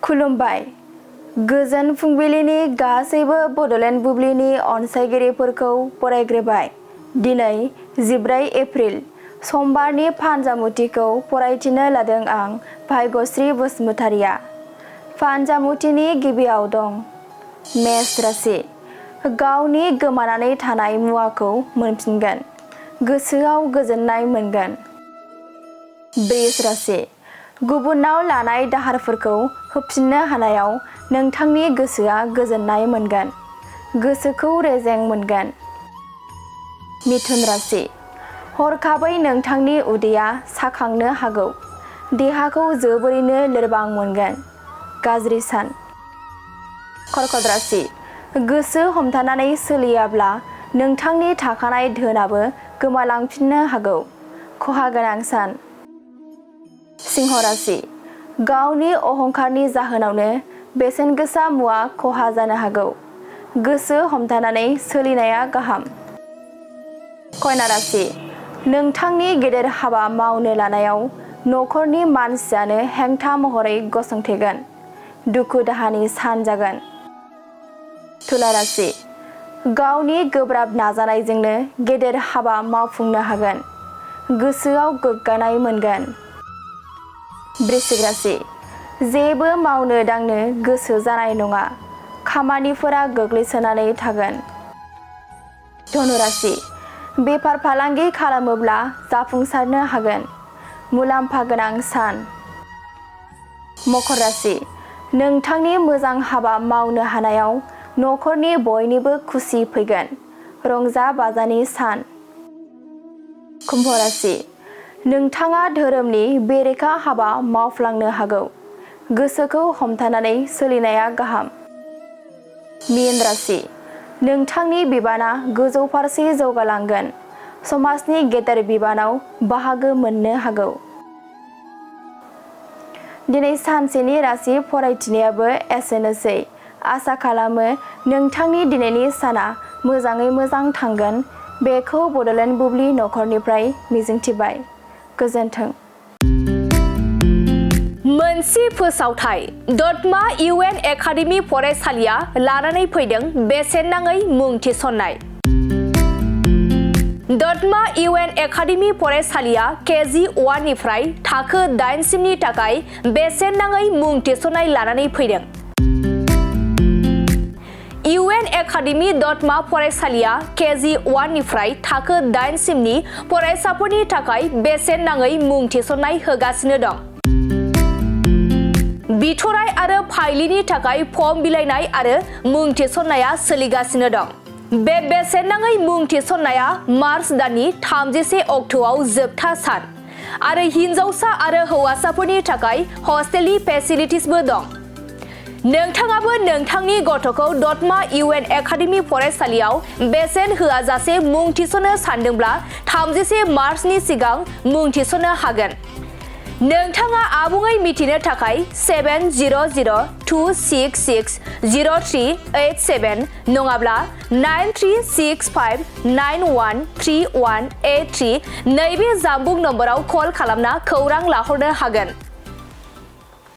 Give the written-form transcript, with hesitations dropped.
खुलुमबाय। गोजोन फुंबिलिनि गासैबो बड'लेण्ड बुब्लिनि अनसायगिरिफोरखौ बरायग्रोबाय। दिनै 14 एप्रिल समबारनि फानजामुथिखौ फरायथिनो लादों आं भाग्यश्री बसुमतारिया। फानजामुथिनि गिबियाव दं मेष राशि। गावनि गोमानानै थानाय मुवाखौ मोनफिनगोन। गोसोआव गोजोननाय मोनगोन। बृष राशि। गुबुनाव लानाय दाहारफोरखौ होफिननो हानायाव नोंथांनि गोसोआ गोजोननाय मोनगोन। गोसोखौ रेजें मोनगोन। मिथुन राशि। हरखाबै नोंथांनि उदैया साखांनो हागौ। देहाखौ जोबोरैनो लोरबां मोनगोन। गाज्रि सान। कर्कट राशि। गोसो हमथानानै सोलियाब्ला नोंथांनि थाखानाय धोनाबो गोमालांफिननो हागौ। खहा गोनां सान। सिंह राशि। गावनि अहंकारनि जाहोनावनो बेसेन गोसा मुवा खहा जानो हागौ। गोसो हमथानानै सोलिनाया गाहाम। कन्या राशि। नोंथांनि गेदेर हाबा मावनो लानायाव नखरनि मानसियानो हेंथा महरै गसंथेगोन। दुखु दाहानि सान जागोन। तुला राशि। गावनि गोब्राब नाजानायजोंनो गेदेर हाबा मावफुंनो हागोन। गोसोआव गोग्गानाय मोनगोन। वृश्चिक राशि। जेबो मावनो दांनो गोसो जानाय नङा। खामानिफोरा गोग्लैसोनानै थागोन। धनु राशि। बेफार फालांगि खालामोब्ला जाफुंसारनो हागोन। मुलाम्फा गोनां सान। मकर राशि। नोंथांनि मोजां हाबा मावनो हानायाव नखरनि बयनिबो खुसि फैगोन। रंजा बाजानि सान। कुम्भ राशि। नोंथाङा धोरोमनि बेरेखा हाबा मावफ्लांनो हागौ। गोसोखौ हमथानानै सोलिनाया गाहाम। मीन राशि। नोंथांनि बिबाना गोजौ फारसे जौगालांगोन। समाजनि गेदेर बिबानाव बाहागो मोननो हागौ। दिनै सानसेनि राशि फरायथिनायाबो एसेनोसै। आसा खालामो नोंथांनि दिनैनि साना मोजाङै मोजां थांगोन। बेखौ बड'लेण्ड बुब्लि नखरनिफ्राय मिजिंथिबाय। गोजोन्थों। मोनसे फोसावथाय दतमा इउएन एकाडेमि फरायसालिया लानानै फैदों बेसेन नाङै मुं थिसननाय। दतमा इउएन एकाडेमि फरायसालिया केजि 1 निफ्राय थाखो 8 सिमनि थाखाय बेसेन नाङै मुं थिसननाय लानानै फैदों। इउएन एकाडेमि दतमा फरायसालिया केजि 1 निफ्राय थाखो 8 सिमनि फरायसाफोरनि थाखाय बेसेन नाङै मुं थिसननाय होगासिनो दं। बिथराय आरो फाइलिनि थाखाय फर्म बिलाइनाय आरो मुं थिसननाया सोलिगासिनो दं। बे बेसेन नाङै मुं थिसननाया मार्च दाननि 31 अक्ट'आव जोबथा सान आरो हिनजावसा आरो हौवासाफोरनि थाखाय हस्टेलनि फेसिलिटिसबो दं। नोंथाङाबो नोंथांनि गथ'खौ दतमा इउएन एकाडेमि फरायसालियाव बेसेन होआजासे मुं थिसननो सानदोंब्ला 31 मार्चनि सिगां मुं थिसननो हागोन। नोंथाङा आबुङै मिथिनो थाखाय 700266038 नङाब्ला 9365913183 नैबे जानबुं नम्बराव कल खालामना खौरां लाहरनो हागोन।